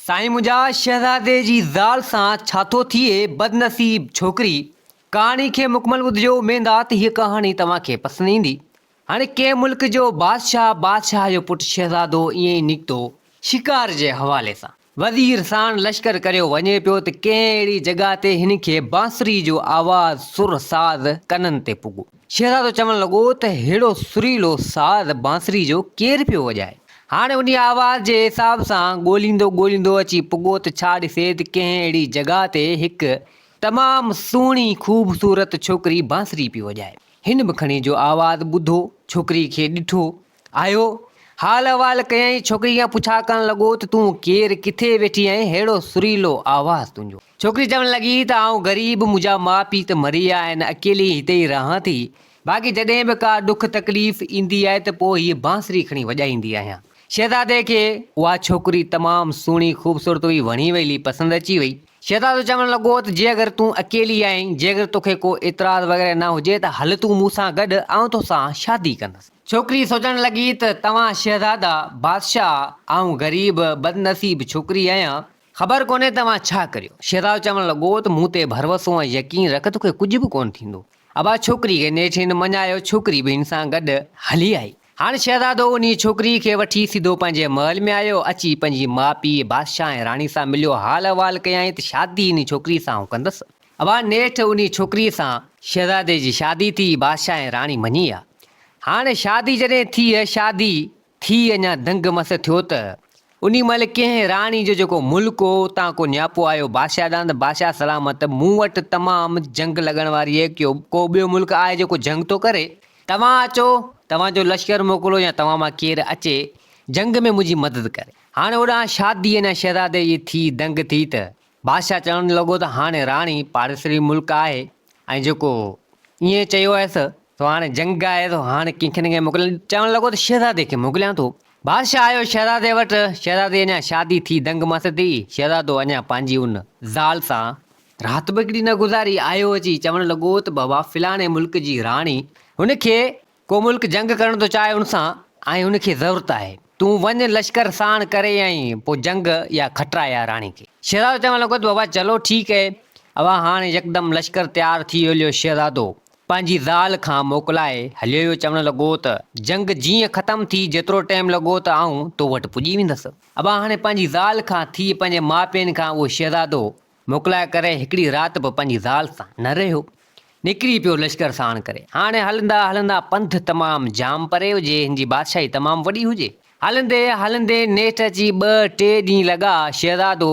سائين منهنجا شهزادي جي زال سان ڇا ٿو ٿئي بدنصيب ڇوڪري ڪهاڻي کي مڪمل ٻڌجو اميد آ ته هيء ڪهاڻي توهان کي پسند ايندي هاڻي ڪنهن ملڪ جو بادشاهه بادشاهه جو پٽ شهزادو ائين ئي نڪتو شڪار جي حوالي سان وزير ساڻ لشڪر ڪريو وڃي پيو ته ڪنهن اهڙي جڳهه تي هن کي بانسري جو آواز سر ساز ڪنن تي پڳو. شهزادو چوڻ لڳو ته ههڙو سريلو ساز بانسري جو ڪير پيو وڄائي؟ هاڻي انهيء آواز جي حساب سان ڳوليندو ڳوليندو اچي پڳو ته ڇا ڏسي ته ڪنهن اهڙي جڳهه تي هڪ تمام سهڻي خوبصورت ڇوڪري بانسري پئي وڄائي. هن به کڻي جو آواز ٻڌو، ڇوڪري کي ڏٺو، آيو، حال احوال ڪيائين، ڇوڪري کان پڇا ڪرڻ لڳو ته تون ڪير، ڪٿي ويٺي آهين، ههڙو سريلو آواز تنهنجو؟ ڇوڪري چوڻ لڳي ته آئون غريب، منهنجا ماء پيء ته مري ويا آهن، اڪيلي هتي ئي رهان ٿي. باقي جڏهن به ڪا ڏک تڪليف ايندي آهي ته پوء هيء بانسري کڻي وڄائيندي آهيان. شهزادي کي اها ڇوڪري تمام سهڻي خوبصورت هئي، وڻي ويلي، پسند اچي وئي. شهزادو چوڻ لڳو ته جي اگر تون اڪيلي آهين، جي اگر توکي ڪو اعتراض وغيره نه هجي ته هل تون مون سان گڏ، آئون توسان شادي ڪندس. ڇوڪري سوچڻ لڳي ته توهان شهزادا، بادشاهه، آئون غريب، بدنصيب ڇوڪري آهيان، خبر ڪونهي توهان ڇا ڪريو. شهزادو چوڻ لڳو ته مون تي ڀروسو ۽ يقين رک توکي ڪجهه به ڪونه ٿيندو. ابا ڇوڪري کي نيٺ هن مڃايو، ڇوڪري به هن سان گڏ هلي آئي. هاڻ شهزادو انهيء ڇوڪري کي وٺي سڌو پنهنجي محل ۾ آيو، اچي پنهنجي ماء پيء، بادشاهه ۽ راڻي سان مليو، حال احوال ڪيائين ته شادي انهيء ڇوڪري سان آئون ڪندس. ابا نيٺ انهيء ڇوڪري سان شهزادي جي شادي ٿي، بادشاهه ۽ راڻي مڃي ويا. هاڻ شادي جڏهن ٿي، شادي ٿي اڃا دنگ مس ٿيو ته انهي مهل ڪنهن راڻي جو جيڪو ملڪ هو اتان ڪو نياپو آيو بادشاهه ڏانهن ته بادشاهه سلامت مون وٽ تمام جنگ لڳڻ واري آهي ڪيو ڪو ٻيو ملڪ آهي جيڪو جنگ ٿو ڪري توهان اچو توهان جو لشڪر موڪلو يا توهان مان ڪير اچي جنگ ۾ منهنجي مدد ڪري هاڻي هوڏانهن شادي اڃا شهزادي جي ٿي دنگ ٿي ته بادشاهه چوڻ لڳو ته هاڻي راڻي پاڙيسري ملڪ آهي ۽ جيڪو ائين چيو هيس سو هاڻي جنگ آهي سو هاڻي ڪنهن کي نه ڪنهن موڪليان چوڻ لڳو ته شهزادي کي موڪليان ٿو. بادشاهه آيو شهزادي وٽ، شهزادي اڃا شادي ٿي دنگ مس ٿي، شهزادو اڃا پنهنجي ان زال سان رات به هڪڙي نه گذاري، آيو اچي چوڻ لڳو ته بابا فلاڻي ملڪ جي راڻي هن کي ڪو ملڪ جنگ ڪرڻ ٿو چاهي ان سان ۽ ان کي ضرورت آهي. تون وڃ لشڪر ساڻ ڪري ۽ پوء جنگ يا کٽراء آ راڻي کي. شهزادو چوڻ لڳو ته بابا چلو ٺيڪ اهي. اوا هاڻ يڪدم لشڪر تيار ٿي هليو شهزادو پنهنجي زال کان موڪلائي هليو ويو چوڻ لڳو ته جنگ جيئن ختم ٿي جيترو ٽيم لڳو ته آئون تو وٽ پڄي ويندس. ابا هاڻي پنهنجي زال کان ٿي پنهنجي ماء پين کان اهو شهزادو موڪلائي ڪري هڪڙي رات به پنهنجي زال سان نه رهيو. نڪري پيو لشڪر ساڻ ڪري. هاڻي هلندا هلندا پنڌ تمام جام پري هجي، هن جي بادشاهي تمام وڏي هجي. هلندي هلندي نيٺ اچي ٻه ٽي ڏينهن لڳا، شهزادو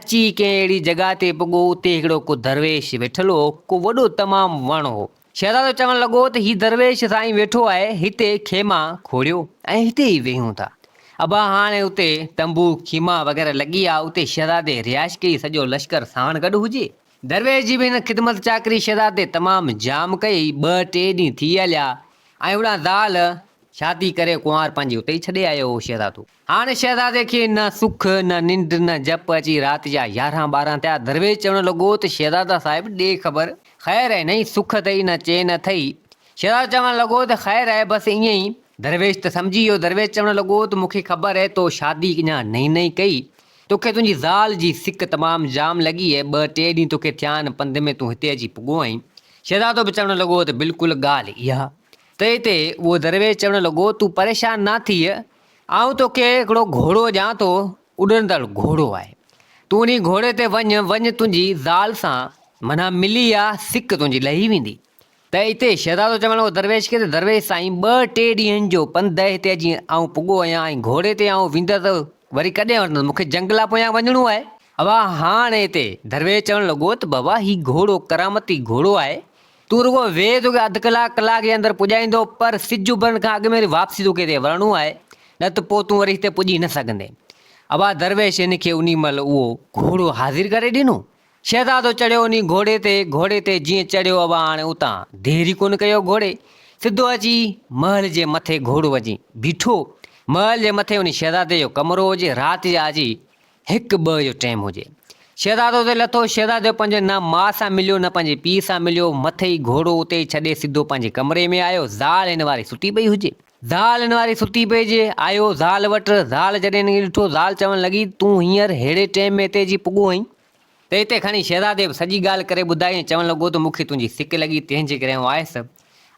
اچي ڪنهن اهڙي جڳهه تي پڳو، اتي هڪڙو ڪو درويش ويٺل هو، ڪو وڏو تمام وڻ هو. شهزادو چوڻ لڳو ته هي درويش سائين ويٺو آهي، هتي خيما کوڙيو ۽ هتي ئي ويهون ٿا. ابا هاڻي اتي تنبو، خيما وغيره لڳي آ، اتي شهزادي رهائش ڪئي، سڄو لشڪر ساڻ گڏ هجي. درويش جي به هن خدمت چاڪري شهزادي تمام جام ڪئي، ٻه ٽي ڏينهن ٿي هليا ۽ هوڏانهن زال شادي ڪري ڪنوار پنهنجي اتي ئي ڇڏي آيو هو شهزادو. هاڻ شهزادي کي نه سک، نه ننڊ، نه جپ، اچي رات جا يارهن ٻارهن ٿيا. درويش چوڻ لڳو ته شهزادا صاحب ڏي خبر، خير آهي نه سک اٿئي نه چين اٿئي. شهزادو چوڻ لڳو ته خير آهي بس ائين ئي. درويش ته سمجهي ويو. درويش چوڻ لڳو ته مون کي خبر آهي تو شادي اڃا نئين نئين ڪئي، توکي تنهنجي زال جي سڪ تمام جام لڳي آهي، ٻه ٽي ڏينهن توکي ٿيا آهن پنڌ ۾ تون هتي اچي پڳو آهين. شهزادو به چوڻ لڳو ته بلڪل ڳالهه اها. تنهن تي اهو درويش چوڻ لڳو تون پريشان نه ٿيء، آئون توکي هڪڙو گهوڙو ڏيان ٿو، اڏندڙ گهوڙو آهي. تون انهي گهوڙي تي وڃ، وڃ تنهنجي زال سان معنيٰ ملي آ، سڪ تنهنجي لهي ويندي. ته اتي شهزادو چوڻ لڳو درويش کي ته درويش سائين ٻه ٽي ڏينهن جو پنڌ آهي، هتي اچي آئون پڳو آهيان ۽ گهوڙي تي آئون ويندس ته وري ڪڏهن ورندس، مون کي جنگ لاء پويان وڃڻو آهي. ابا هاڻ اتي درويش چوڻ لڳو ته بابا هي گهوڙو ڪرامتي گهوڙو آهي، تون رڳو ويهه توکي اڌ ڪلاڪ ڪلاڪ جي اندر پڄائيندو پر سج اڀرڻ کان اڳ ۾ وري واپسي توکي هتي ورڻو آهي نه ته پوء تون وري هتي پڄي نه سگهندين. ابا درويش هن کي انهي مهل اهو گهوڙو حاضر ڪري ڏنو. شهزادو چڙهيو انهي گهوڙي تي، گهوڙي تي جيئن چڙهيو ابا هاڻي اتان دير ئي ڪونه ڪيو گهوڙي سڌو اچي محل جي مٿي گهوڙو وڃي بيٺو. محل جي مٿي انهي شهزادي جو ڪمرو هجي رات جا اچي هڪ ٻه جو ٽيم هجي. شهزادو اتي لٿو. شهزادو پنهنجي نه ماء سان مليو نه پنهنجي پيء سان مليو. مٿي ئي گهوڙو اتي ئي ڇڏي سڌو پنهنجي ڪمري ۾ آيو. زال هن واري ستي پئي هجي. زال هن واري ستي پئي جي آيو زال وٽ، زال جڏهن هن کي ڏٺو، زال چوڻ لڳي، تون هينئر ههڙي ٽيم ۾ هتي اچي پڳو آهين؟ ته هتي کڻي شهزادي به سڄي ڳالهه ڪري ٻڌائي ۽ چوڻ لڳو ته مون کي تنهنجي سڪ لڳي، تنهن جي ڪري آئون آيس.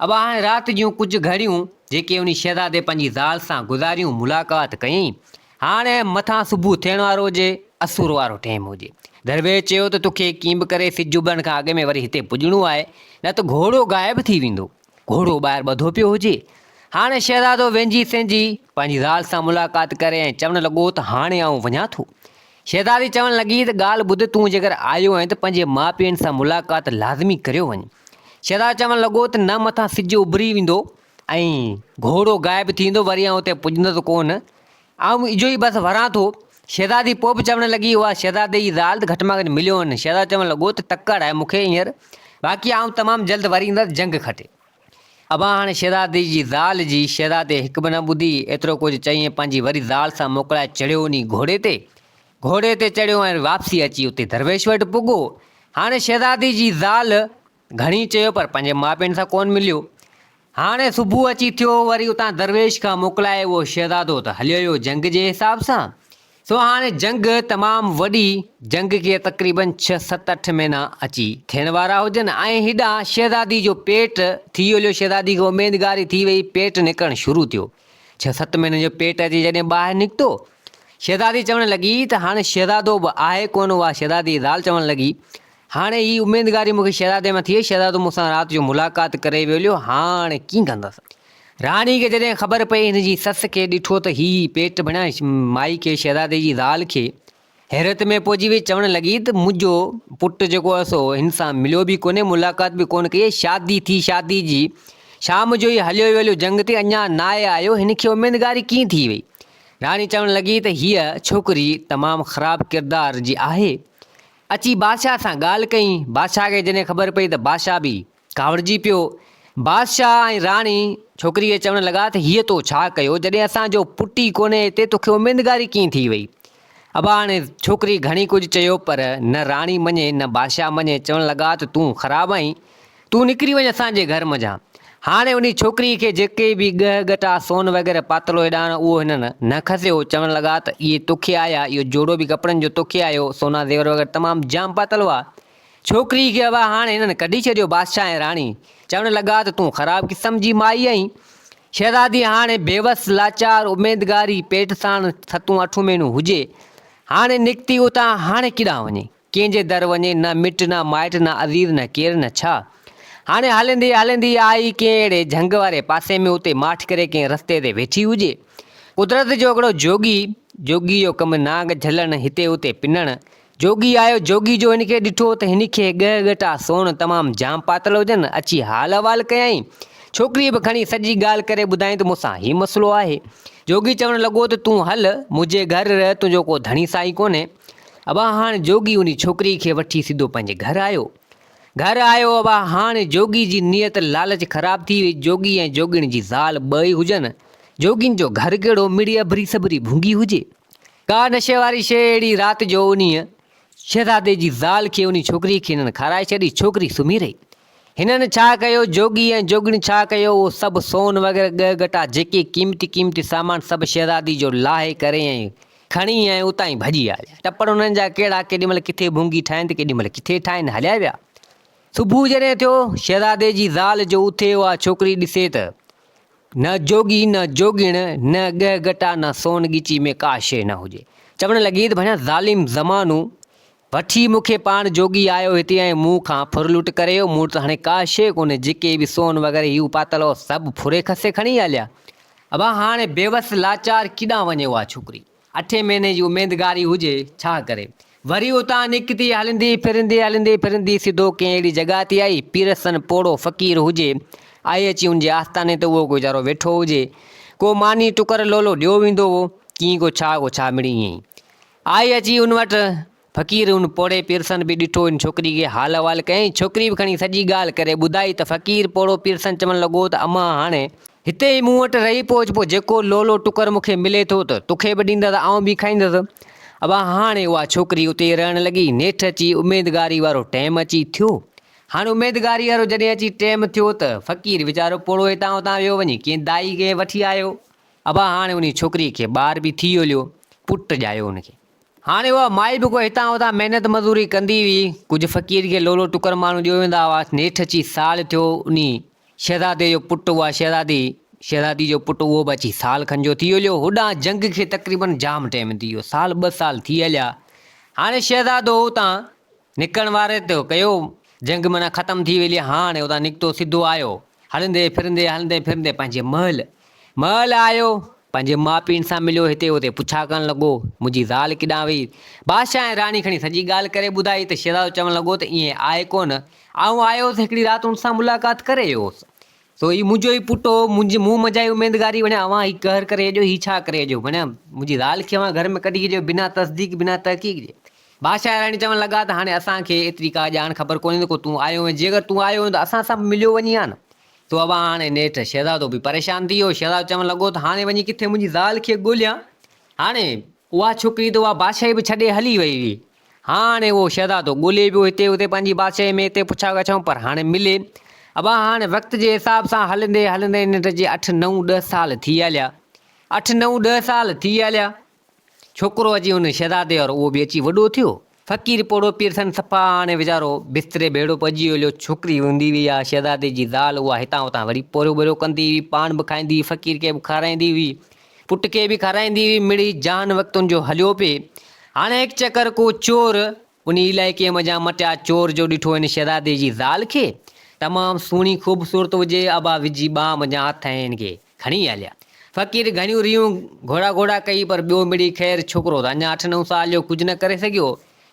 ابا هاڻي رات جون ڪجهه گهڙيون جيڪي انهي شهزادي پنهنجي زال سان گذاريون، ملاقات ڪيائين. هاڻي مٿان صبح ٿيڻ وارو هجي، اسور وارو ٽيم هجي. درويش چيو ته توکي ڪيئن به ڪري سج اڀرڻ کان اڳ ۾ وري هتي پڄڻو آهي، نه ته گهوڙو غائب ٿي ويندو. گهوڙو ٻاهر ٻڌو پيو هجي. هاڻي شهزادو وينجهي سينجهي پنهنجي زال سان ملاقات ڪري ۽ چوڻ لڳو ته هاڻي آئون وڃان ٿو. شهزادي چوڻ لڳي ته ڳالهه ٻڌ تون جيڪر آيو آهين ته پنهنجي ماء پيئن سان ملاقات لازمي ڪريو وڃ. شهزادو چوڻ لڳو ته نه مٿان سج اڀري ويندو ۽ گهوڙو غائب ٿي ويندو وري آئون اتي پڄندس ڪونه. آئون اجهو ئي بس وران ٿو. شهزادي پوء به چوڻ لڳي اها شهزادي جي زال ته گهٽ مان گهٽ مليو نه. شهزادو چوڻ لڳو ته تڪڙ آهي مون کي هينئر باقي آئون تمام جلد وري ايندس جنگ کٽي. ابا هاڻي شهزادي جي زال جي شهزادي هڪ به نه ٻڌي، ايترو ڪجهه چئي ۽ پنهنجي وري زال سان موڪلائي چڙهيو وڃي گهوڙي تي. گهوڙي تي چڙهيو ۽ واپسي اچي اتي درويش وٽ پڳو. هاڻي شهزادي جي زال گهڻي چيو پر پنهنجي ماء پيئن سان ڪونه مليو. هاڻي صبح اچي ٿيو، وري اتان درويش کان موڪلائي اهو شهزادو ته هليو ويو جنگ جي حساب سان. سو هاڻي جنگ تمام وڏي جنگ کي تقريبن ڇهه ست اٺ مهينا اچي ٿيڻ وارا هجن ۽ هيڏانهن شهزادي جو پيٽ ٿي هليو، شهزادي کي اميدگاري ٿي وئي، پيٽ نڪرڻ شروع ٿيو. ڇهه ست مهينن جو پيٽ اچي جڏهن ٻاهر نڪتو، شهزادي چوڻ لڳي ته هاڻي شهزادو به آهي ڪونه اها شهزادي جي زال چوڻ لڳي هاڻي هي اميدگاري مون کي شهزادي مان ٿي، شهزادو مون سان رات جو ملاقات ڪري ويو هليو، هاڻي ڪيئن ڪندس؟ راڻي کي جڏهن خبر پئي هن جي سس کي ڏٺو ته هي پيٽ ڀڻيا مائي کي شهزادي جي زال کي حيرت ۾ پئجي وئي چوڻ لڳي ته منهنجو پٽ جيڪو آهي سو هن سان مليو به ڪونهي ملاقات به ڪونه ڪئي آهي شادي ٿي شادي جي شام جو ئي هليو ويو هليو جنگ تي اڃا ناهي آيو هن کي اميدگاري ڪيئن ٿي وئي؟ راڻي چوڻ لڳي ته هيء ڇوڪري تمام خراب ڪردار جي آهي اچي بادشاهه سان ڳالهه ڪئي. بادشاهه کي جڏهن خبر پئي ته بادشاهه به ڪاوڙجي پيو. بادشاهه ۽ راڻي ڇوڪري کي چوڻ لڳا ته هيء تو ڇا ڪيو؟ جڏهن اسان جو پٽ ئي ڪونهي هتي توکي اميدگاري ڪيئن ٿي وئي؟ ابا هاڻي ڇوڪري گهڻي ڪجهه چيو پر نه راڻي مڃي نه بادشاهه مڃي چوڻ لڳا ته تون خراب آهين. تون نڪري وڃ اسان جي گهر منجهان. هاڻي انهي ڇوڪريء کي جيڪي به ڳهه ڳٽا، سون وغيره پاتل هو هيڏانهن اهو هنن نه کسيو. چوڻ لڳا ته اهي توکي آيا، اهو جوڙو به ڪپڙن جو توکي آيو، سونا زيور وغيره تمام جام پاتل هئا. ڇوڪريء کي اها هاڻي هنن ڪڍي ڇڏيو. بادشاهه ۽ راڻي چوڻ لڳا ته تون خراب قسم جي مائي آهين. شهزادي هاڻي بيوس، لاچار، اميدگاري پيٽ ساڻ ستون اٺون مهينو هجي. هاڻي نڪتي اتان هاڻي ڪيڏانهن وڃي؟ ڪنهن جي در وڃي، نه مٽ نه مائٽ نه عزيز نه ڪير نه ڇا. هاڻي هلندي هلندي آئي ڪنهن اهڙي جهنگ واري پاسي ۾ اتي ماٺ ڪري ڪنهن رستي تي ويٺي هجي. قدرت جو هڪڙو جوڳي، جوڳي جو ڪم نانگ جهلڻ هتي هتي پنڻ. جوڳي آيو، جوڳي جو هن کي ڏٺو ته هن کي ڳهه ڳٽا سون تمام جام پاتل هجن، اچي حال احوال ڪيائين. ڇوڪريء به کڻي سڄي ڳالهه ڪري ٻڌائين ته مون سان هي مسئلو آهي. جوڳي چوڻ لڳو ته تون هل، منهنجي گهر رهه، تنهنجو ڪو ڌڻي سائين ڪونهي. ابا هاڻ جوڳي انهي ڇوڪري کي وٺي سڌو پنهنجي گهر آيو. گهر آيو ابا هاڻ جوڳي جي نيت لالچ خراب ٿي وئي جوڳي ۽ جوڳڻ جي زال ٻئي هجن. جوڳين جو گهر ڪهڙو مڙئي اڀري سڀري ڀونگي هجي. ڪا نشي واري شيء اهڙي رات جو انهيء شهزادي جي زال کي انهي ڇوڪري کي هنن کارائي ڇڏي ڇوڪري سمهي رهي. هنن ڇا ڪيو، جوڳي ۽ جوڳڻي ڇا ڪيو، اهو سڀ سون وغيره ڳهه ڳٽا جيڪي قيمتي قيمتي سامان سڀ شهزادي جو لاهي ڪري ۽ کڻي ۽ اتان ئي ڀڄي آيا. ٽپڙ انهن جا ڪهڙا، ڪيڏي مهل ڪٿي ڀونگي ٺاهين ته ڪيڏي مهل ڪٿي ٺاهين، هليا ويا. صبح جڏهن ٿيو، شهزادي جي زال جو اٿي اها ڇوڪري ڏسي ته نه جوڳي نه جوڳڻ، نه ڳهه ڳٽا نه سون ڳچي ۾ ڪا شيء نه هجي. چوڻ لڳي ته ڀڃان ظالم زمانو، وٺي مون کي پاڻ جوڳي آيو هتي ۽ مون کان ڦر لٽ ڪري ويو، مون وٽ ته هاڻي ڪا شيء ڪونهي، جيڪي به سون وغيره هيو پاتل هو، سڀ ڦري کسي کڻي هليا. ابا هاڻي بيوس لاچار ڪيڏانهن وڃي اها ڇوڪري؟ اٺين مهيني جي اميدگاري هجي، ڇا ڪري؟ وري اتان نڪتي هلندي ڦرندي هلندي ڦرندي سڌو ڪنهن اهڙي جڳهه تي آئي، پيرسن پوڙهو فقير هجي، آئي اچي ان جي آستاني تي اهو ڪو ويچارو ويٺو هجي، ڪو ماني ٽڪر لولو ڏيو ويندو هو، ڪيئن ڪو ڇا ڪو ڇا مڙئي ائين ئي. آئي اچي ان وٽ، فقير ان پوڙهي پيرسن به ڏٺو ان ڇوڪري کي حال احوال ڪيائين، ڇوڪري به کڻي سڄي ڳالهه ڪري ٻڌائي ته فقير پوڙهو پيرسن چوڻ لڳو ته امان هاڻي هتي ئي مون وٽ رهي پوچ پوء جيڪو لولو ٽڪر مون کي ملي ٿو ته توکي به ڏيندس آئون به کائيندس. ابا هاڻي اها ڇوڪري اتي ئي رهڻ لڳي، نيٺ اچي اميدگاري وارو ٽيم اچي ٿيو. هاڻ اميدگاري وارو جڏهن اچي ٽيم ٿيو ته فقير ويچارو پوڙهو هتان هتان ويو وڃي ڪنهن دائي کي وٺي آيو. ابا هاڻي انهي ڇوڪري کي ٻار به ٿي هليو، پٽ ڄايو ان کي. هاڻي اها مائي به ڪو هتان هتان محنت مزوري ڪندي هئي. ڪجهه فقير کي لولو ٽڪر ماڻهو ڏيو ويندا هئا. نيٺ اچي سال ٿيو انهي شهزادي جو پٽ اها شهزادي، شهزادي جو پٽ اهو به اچي سال کن جو ٿي هليو. هوڏانهن جنگ کي تقريبن جام ٽيم ٿي ويو. سال ٻه سال ٿي هليا. هاڻي شهزادو اتان نڪرڻ واري ته ڪيو، جنگ معنيٰ ختم ٿي ويلي. هاڻي اتان نڪتو سڌو آيو. هلندي ڦرندي هلندي ڦرندي پنهنجي محل محل آيو، پنهنجي ماء پيء سان مليو، هتي هتي پڇا ڪرڻ لڳو، منهنجي زال ڪيڏانهن وئي؟ بادشاهه ۽ راڻي کڻي سڄي ڳالهه ڪري ٻڌائي ته شهزادو چوڻ لڳو ته ائين آهي ڪونه، آئون آيو هوس هڪڙي رات ان سان ملاقات ڪري ويو هوس، سو هي منهنجو ئي پٽ هو، منهنجي منهن منجهان ئي اميدگاري وڻيا، اوهان هي قهر ڪري ڇڏيو، هي ڇا ڪري ڇڏيو، معنيٰ منهنجي زال کي اوهان گهر ۾ ڪڍي ڇڏيو بنا تصديق بنا تحقيق جي. بادشاهه ۽ راڻي چوڻ لڳا ته هاڻي اسان کي ايتري ڪا ڄاڻ خبر ڪونهي ته ڪو تون آيو هئين، جيڪر تون آيو هئين ته اسان سان به مليو وڃين ها نه. سو ابا هاڻي نيٺ شهزادو به پريشان ٿي ويو. شهزادو چوڻ لڳو ته هاڻي وڃي ڪٿي منهنجي زال کي ڳوليان. هاڻي اها ڇوڪري ته اها بادشاهي به ڇڏي هلي وئي هئي. هاڻي اهو شهزادو ڳولي پيو هتي هتي پنهنجي بادشاهي ۾ هتي پڇا ڳاڇائون پر هاڻي ملي. ابا هاڻي وقت جي حساب سان هلندي هلندي نيٺ جي اٺ نو ڏهه سال ٿي هليا. اٺ نو ڏهه سال ٿي هليا. ڇوڪرو اچي ان شهزادي وارو اهو به اچي وڏو ٿيو. فقير پوڙهو پيرسن صفا هاڻي ويچارو بستري ڀيڙو پئجي ويو. ڇوڪري هوندي هئي اها شهزادي جي زال اها هتان هتان وري پورهيو ٻورهيو ڪندي هئي. پاڻ به کائيندي هئي فقير کي به کارائيندي هئي. پٽ کي به کارائيندي هئي. مڙئي جان وقت ان جو هليو پئي. هاڻي هڪ چڪر ڪو چور انهي علائقي منجهان مٽيا چور جو ڏٺو هن شهزادي جي زال کي تمام سهڻي خوبصورت هجي ابا وجهي ٻانهن منجهان هٿ ۽ هن کي کڻي هليا. فقير گهڻيون ريون گهوڙا گهوڙا ڪئي پر ٻيو مڙئي خير ڇوڪرو ته اڃا اٺ نو سال جو ڪجهه نه ڪري سگهيو.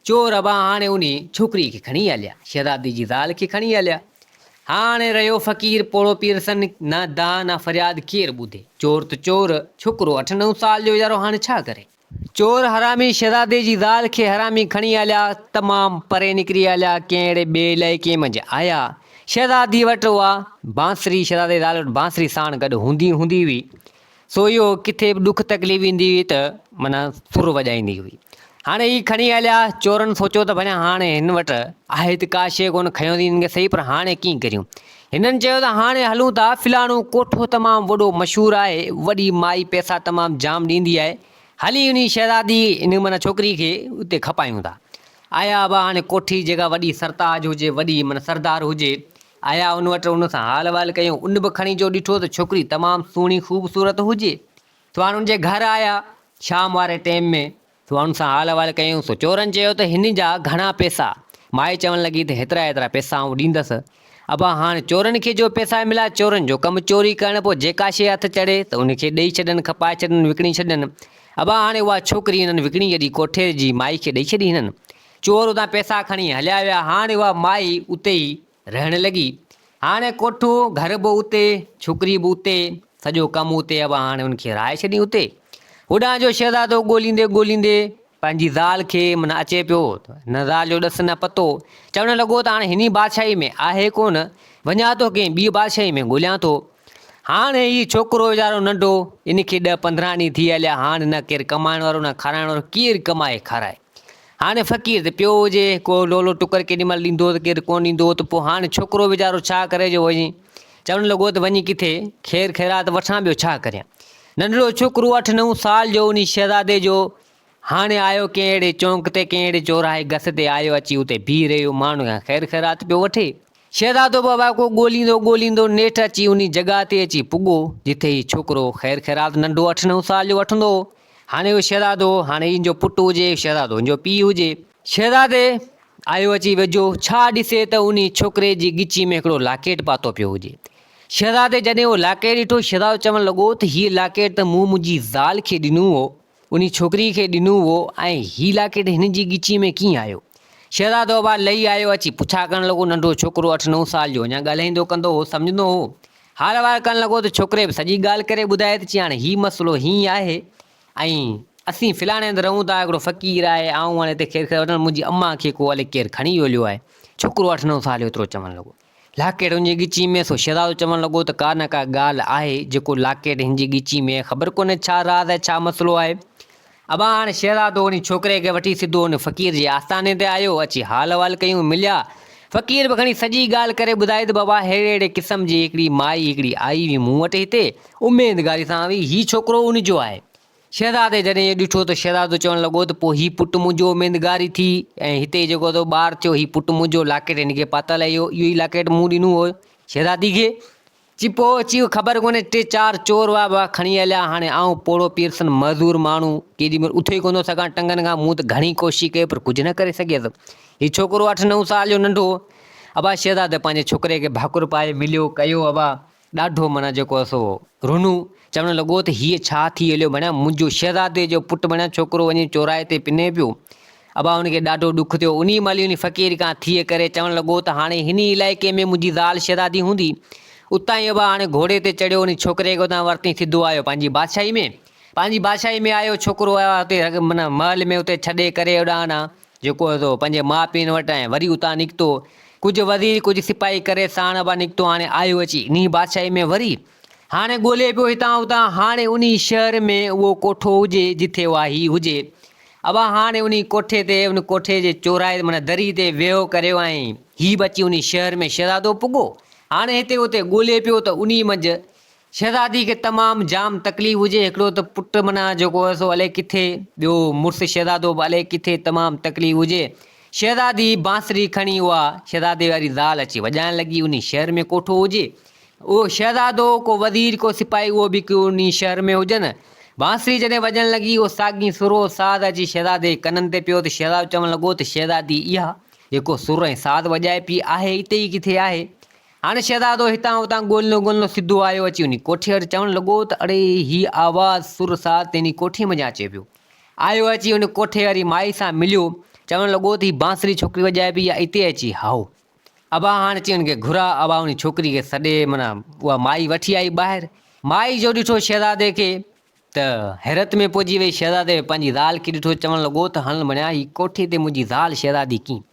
چور ابا هاڻي انهي ڇوڪري کي کڻي هليا. شهزادي جي زال کي کڻي هليا. هاڻي رهيو فقير پوڙهو پيرسن نه دانهن نه فرياد ڪير ٻڌي. چور ته چور، ڇوڪرو اٺ نو سال جو ويچارو هاڻي ڇا ڪري. چور حرامي شهزادي جي زال کي حرامي کڻي هليا، تمام پري نڪري هليا، ڪنهن اهڙي ٻئي علائقي منجهه آيا. شهزادي وٽ اها بانسري، شهزادي جي زال وٽ بانسري ساڻ گڏ هوندي هوندي هئي. سو اهو ڪٿي به ڏک تڪليف ايندي هئي ته معنيٰ سر وڄائيندي هئي. هاڻي هي کڻي هليا، چورن سوچيو ته ڀلي هاڻي هن وٽ آهي ته ڪا شيء ڪونه، کنيو ٿي هنن کي سهي پر هاڻي ڪيئن ڪريون. هنن چيو ته هاڻي هلون ٿا، فلاڻو ڪوٺو تمام وڏو مشهور آهي، وڏي مائي پئسا تمام جام ڏيندي آهي، هلي انهي شهزادي ان معنيٰ ڇوڪري کي اتي کپايون ٿا. آيا ابا هاڻي ڪوٺي جيڪا وڏي سرتاج هجي، وڏي معنيٰ سردار هجي، آيا ان وٽ ان سان حال احوال ڪيون، ان به کڻي جو ڏٺو ته ڇوڪري تمام سهڻي خوبصورت هجي، سو هاڻي ان جي گهر آيا شام واري ٽيم ۾. سو ان سان حال احوال ڪيائون. سو چورن چيو ته هن جا گهڻا پئسا؟ مائي چوڻ لڳي ته هيترا هيترا پئسا آئون ڏيندس. ابا هاڻ چورن کي جو پئسا مليا، چورن جو ڪم چوري ڪرڻ، پوء جيڪا شيء هٿ چڙهي ته ان کي ڏئي ڇڏن، کپائي ڇڏن، وڪڻي ڇڏن. ابا هاڻي اها ڇوڪري هنن وڪڻي ڇڏي، ڪوٺي جي مائي کي ڏئي ڇڏي هنن. چور اتان پئسا کڻي هليا ويا. هاڻ اها مائي اتي ئي رهڻ لڳي. هاڻي ڪوٺو، گهر به اتي، ڇوڪري به اتي، سڄو ڪم اتي، ابا هاڻي ان کي رهائي ڇڏين اتي. هوڏانهن جو شهزادو ڳوليندي ڳوليندي پنهنجي زال کي معنيٰ اچي پيو، نه زال جو ڏس نه پتو. چوڻ لڳو ته هاڻي هني بادشاهي ۾ آهي ڪونه، وڃان ٿو ڪنهن ٻيء بادشاهي ۾ ڳوليان ٿو. هاڻي هي ڇوڪرو ويچارو ننڍو، ان کي ڏهه 15 ڏينهن ٿي هليا، هاڻي نه ڪير ڪمائڻ وارو نه کارائڻ وارو، ڪير ڪمائي کارائي. هاڻي فقير ته پيو هجي، ڪو لولو ٽڪر ڪيڏي مهل ڏيندو ته ڪير ڪونه ڏيندو ته پوء هاڻي ڇوڪرو ويچارو ڇا ڪري جو وڃي چوڻ لڳو ته وڃي ڪٿي خير خيرات وٺان ٻيو ڇا ڪريان. ننڍڙو ڇوڪرو اٺ نو سال جو انهي شهزادي جو هاڻي آيو ڪنهن اهڙي چونڪ تي ڪنهن اهڙي چوراهي گس تي آيو اچي اتي بيهي رهيو ماڻهن کان خير خيرات پيو وٺي. شهزادو به واڪو ڳوليندو ڳوليندو نيٺ اچي انهي جڳهه تي اچي پڳو جتي هي ڇوڪرو خير خيرات ننڍو اٺ نو سال جو وٺندو هو. هاڻي اهو شهزادو هاڻي ان جو پٽ هجي، شهزادو ان جو پيء هجي. شهزادي آيو اچي ويجهو، ڇا ڏسي ته انهي ڇوڪري جي ڳچي ۾ هڪڙو لاڪيٽ پاتو پيو هجي. شهزادي جڏهن اهو لاڪيٽ ڏٺو، شهزادو چوڻ لڳو ته هيء لاڪيٽ ته مون منهنجي زال کي ڏنو هو، انهي ڇوڪري کي ڏنو هو ۽ هي لاڪيٽ هن جي ڳچي ۾ ڪيئن آيو؟ شهزادو ابا لهي آيو، اچي پڇا ڪرڻ لڳو، ننڍو ڇوڪرو اٺ نو سال جو اڃا ڳالهائيندو ڪندو هو، سمجهندو هو. حال احوال ڪرڻ لڳو ته ڇوڪري به سڄي ڳالهه ڪري ٻڌائي ته چي هاڻي هي مسئلو هيئن آهي ۽ اسين فلاڻي هنڌ رهون ٿا هڪڙو فقير آهي آئون هاڻي هتي خير خير وٺڻ منهنجي امان کي ڪو الائي ڪير کڻي ويو آهي ڇوڪرو اٺ نو سال جو ايترو چوڻ لڳو لاڪيٽ هن جي ڳچي ۾ سو شهزادو چوڻ لڳو ته ڪا نه ڪا ڳالهه آهي جيڪو لاڪيٽ هن جي ڳچي ۾ خبر ڪونهي ڇا راز آهي ڇا مسئلو آهي ابا هاڻي شهزادو انهي ڇوڪري کي وٺي سڌو ان فقير جي آستاني تي آيو، اچي حال احوال ڪيون، مليا. فقير به کڻي سڄي ڳالهه ڪري ٻڌائي ته بابا ههڙي ههڙي قسم جي هڪڙي مائي هڪڙي آئي هئي مون وٽ هتي اميدگاري سان هئي هي ڇوڪرو ان جو آهي. شهزادي جڏهن اهو ڏٺو ته شهزادو چوڻ لڳو ته پوء هي پٽ منهنجو اميدگاري ٿي ۽ هتي جيڪو تو ٻار ٿيو هي پٽ منهنجو لاڪيٽ هن کي پاتل آهي اهو اهو ئي لاڪيٽ مون ڏنو هو شهزادي کي. چي پوء چي خبر ڪونهي ٽي چار چور هئا ٻه کڻي هليا هاڻي آئون پوڙهو پيرسن معذور ماڻهو ڪيڏي مهل اٿي ڪونه ٿو سگهان ٽنگن کان مون ته گهڻي ڪوشش ڪئي پر ڪجهه نه ڪري سگهيس هي ڇوڪرو اٺ نو سال جو ننڍو هو ابا شهزادي پنهنجي ڇوڪري کي ڀاڪر پائي مليو ڪيو ابا ڏاڍو معنيٰ جيڪو سو رنو چوڻ لڳو ته هيء ڇا ٿي هليو بڻيا منهنجو شهزادي جو پٽ بڻيا ڇوڪرو وڃي چوراهي تي پني پيو ابا هن کي ڏاڍو ڏک ٿيو. انهيء مهل ئي انهي فقير کان ٿيء ڪري چوڻ لڳو ته هاڻي هن ئي علائقي ۾ منهنجي زال شهزادي هوندي. اتان ئي ابا هاڻي گهوڙي تي چڙهيو انهي ڇوڪري کي اتان ورتين سڌو آيو پنهنجي بادشاهي ۾. پنهنجي بادشاهي ۾ آيو ڇوڪرو آيو اتي معنيٰ محل ۾ اتي ڇڏي ڪري هوڏانهن جيڪو هو سو پنهنجي ماء پيئن وٽ ۽ وري اتان نڪتو. ڪجهه وزير ڪجهه سپاهي ڪري ساڻ ابا نڪتو هاڻي آيو اچي انهي بادشاهي ۾ وري هاڻي ڳولي پيو هتان هتان هاڻي انهي شهر ۾ اهو ڪوٺو هجي جٿي اها هي هجي. ابا هاڻي انهي ڪوٺي تي ان ڪوٺي جي چوراهي معنيٰ دري تي ويهو ڪريو ۽ هي به اچي انهي شهر ۾ شهزادو پڳو. هاڻي هتي اتي ڳولي پيو ته انهي منجهه شهزادي کي تمام جام تڪليف هجي هڪڙو ته پٽ معنيٰ جيڪو هو سو الائي ڪٿي ٻيو مڙس شهزادو به الائي ڪٿي تمام تڪليف هجي. شهزادي بانسري کڻي اها شهزادي واري زال اچي وڄائڻ لڳي انهي شهر ۾ ڪوٺو هجي. اهو شهزادو، ڪو وزير، ڪو سپاهي اهو به ڪو انهي شهر ۾ هجن. بانسري جڏهن وڄڻ لڳي، اهو ساڳي سر و ساز اچي شهزادي جي ڪنن تي پيو ته شهزادو چوڻ لڳو ته شهزادي اها جيڪو سر ۽ ساز وڄائي پيئي آهي اتي ئي ڪٿي آهي. هاڻي شهزادو هتان هتان ڳولندو ڳولندو سڌو آيو اچي انهي ڪوٺي وٽ چوڻ لڳو ته اڙي هي آواز سر ساز ته انهي ڪوٺي منجهان اچي پيو. آيو اچي ان ڪوٺي واري مائي سان مليو، چوڻ لڳو ته هي بانسري ڇوڪري وڄائي پيئي اها اتي اچي هائو. ابا هاڻ چي ان کي گهراء. ابا انهي ڇوڪري کي سڏي معنيٰ اها مائي وٺي آئي ٻاهر. مائي جو ڏٺو شهزادي کي ته حيرت ۾ پئجي وئي. شهزادي پنهنجي زال کي ڏٺو چوڻ لڳو ته هل مڻيا هي ڪوٺي تي منهنجي زال شهزادي ڪين.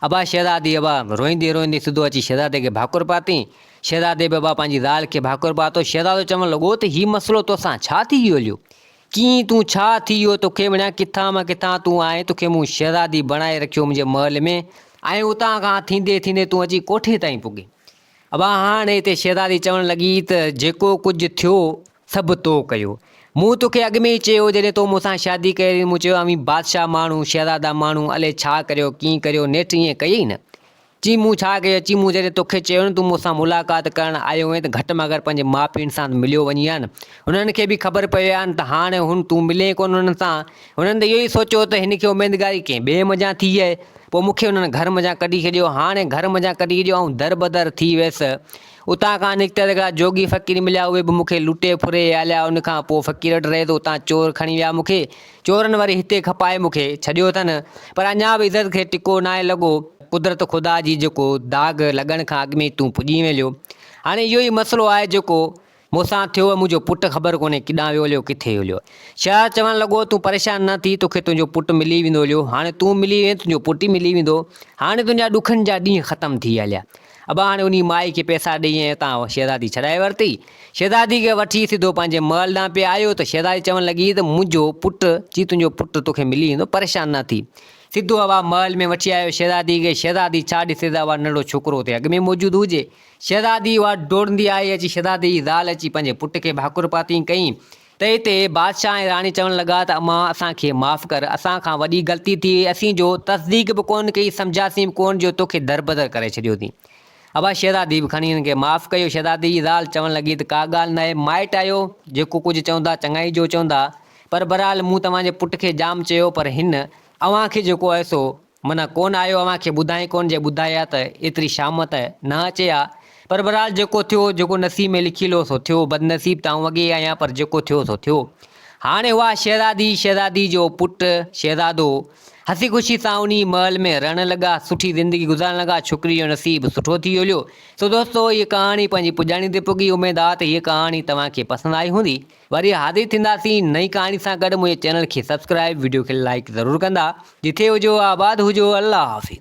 ابا شهزادي ابا روئيندي روئيندي سڌو اچي شهزادي کي ڀاڪر پاتين. شهزادي به ابا پنهنجي زال کي ڀاڪر پاتو. شهزادو چوڻ لڳو ته هي مسئلو توسان ڇا ٿي ويو هليو؟ ڪيئن تون ڇا ٿي ويو توکي وڻيا ڪٿان مان ڪٿان تون آئين توکي مون شهزادي بڻائي رکيو منهنجي محل ۾ ۽ اتان کان ٿيندي ٿيندي تون اچي ڪوٺي تائين پڳين. ابا هاڻ هتي شهزادي چوڻ لڳي ته جيڪو ڪجهه ٿيو سڀ تو ڪيو. مون توکي اڳ ۾ ئي چيو جڏهن تو مون سان شادي ڪئي مون چيو اوهين بادشاهه ماڻهو شهزادا ماڻهو الئي ڇا ڪريو ڪيئن ڪريو نيٺ ائين ڪيئي نه. چي مون ڇا ڪيو؟ چي مون جڏهن توکي چيو نه تون مون سان ملاقات ڪرڻ آيو هئين ته گهٽ مان گهٽ پنهنجي ماء پيء سان ته مليو وڃين ها نه. هنن کي به خبر پئي ها نه ته هاڻ هن تون ملين ڪونه هنن سان. هنن ته اهو ئي سوچيو ته هن کي اميدگاري ڪنهن ٻئي منجهان ٿي آهي. پوء مون کي هنن گهر منجهان ڪڍي ڇڏيو. هاڻي گهر منجهان ڪڍي ڇڏيو آئون دربدر ٿي ويس. اتان کان نڪتل هڪڙا جوڳي فقير مليا اهي به مون کي لٽي ڦري هليا. ان کان پوء فقير وٽ رهيس اتان چور کڻي ويا مون کي. چورن وري هتي کپائي مون کي ڇڏيو اٿن، پر اڃا به عزت کي ٽڪو ناهي لڳو. قدرت خدا جي جيڪو داغ لڳڻ کان اڳ ۾ ئي تون پڄي ويليو. هاڻي اهو ئي مسئلو آهي جيڪو مون سان ٿيو ۽ منهنجو پٽ خبر ڪونهي ڪيڏانهن ويو هليو ڪٿي هليو. شهزاد چوڻ لڳو، تون پريشان نه ٿي، توکي تنهنجو پٽ ملي ويندو هليو. هاڻي تون ملي وئين تنهنجو پٽ ئي ملي ويندو. هاڻي تنهنجا ڏکن جا ڏينهن ختم ٿي هليا. ابا هاڻي انهي مائي کي پئسا ڏئي ۽ اتان شهزادي ڇڏائي ورتي. شهزادي کي وٺي سڌو پنهنجي محل ڏانهن پئي آيو ته شهزادي چوڻ لڳي ته منهنجو پٽ، چي تنهنجو پٽ توکي ملي ويندو، پريشان نه ٿي. سڌو هوا محل ۾ وٺي آيو شهزادي کي، شهزادي ڇا ڏسي ته اها ننڍڙو ڇوڪرو اتي اڳ ۾ موجود هجي. شهزادي اها ڊوڙندي آئي اچي شهزادي جي زال اچي پنهنجي پٽ کي ڀاڪر پاتين ڪئين ته اتي بادشاهه ۽ راڻي چوڻ لڳا ته امان اسان کي معاف ڪر، اسان کان وڏي غلطي ٿي وئي، اسين جو تصديق به ڪونه ڪئي، سمجهياسين به ڪونه جو توکي دربدر ڪري ڇڏيوسين. ابا شهزادي به کڻي هن کي معاف ڪيو. شهزادي جي زال چوڻ لڳي ته ڪا ڳالهه ناهي، مائٽ آهيو، جيڪو ڪجهه چوندا چڱائي جو چوندا، پر بهرحال مون توهان جي پٽ کي جام چيو پر هن اوهان کي جيڪو آهي سو منع ڪونه آيو، اوهان کي ٻڌائين ڪونه، جي ٻڌائي ها ته ايتري شامت نه اچي ها، پر بهرحال جيڪو ٿيو، جيڪو نصيب ۾ لکيل هو سو ٿيو، بدنصيب ته آئون اڳي ئي آهيان، پر جيڪو ٿيو سو ٿيو. هاڻي اها شهزادي، شهزادي جو پٽ شهزادو، هسي خوشي سان انهي محل ۾ رهڻ لڳا، سٺي زندگي گذارڻ لڳا، ڇوڪري جو نصيب سٺو ٿي هليو. سو دوستو هيء ڪهاڻي پنهنجي پڄاڻي تي پڳي، اميد آ ته هيء ڪهاڻي توهان کي پسند آئي هوندي. وري حاضر ٿينداسين نئين ڪهاڻي سان گڏ، منهنجي چينل کي سبسڪرائب، وڊيو کي لائيڪ ضرور ڪندا. جٿي هجو آباد هجو، الله حافظ.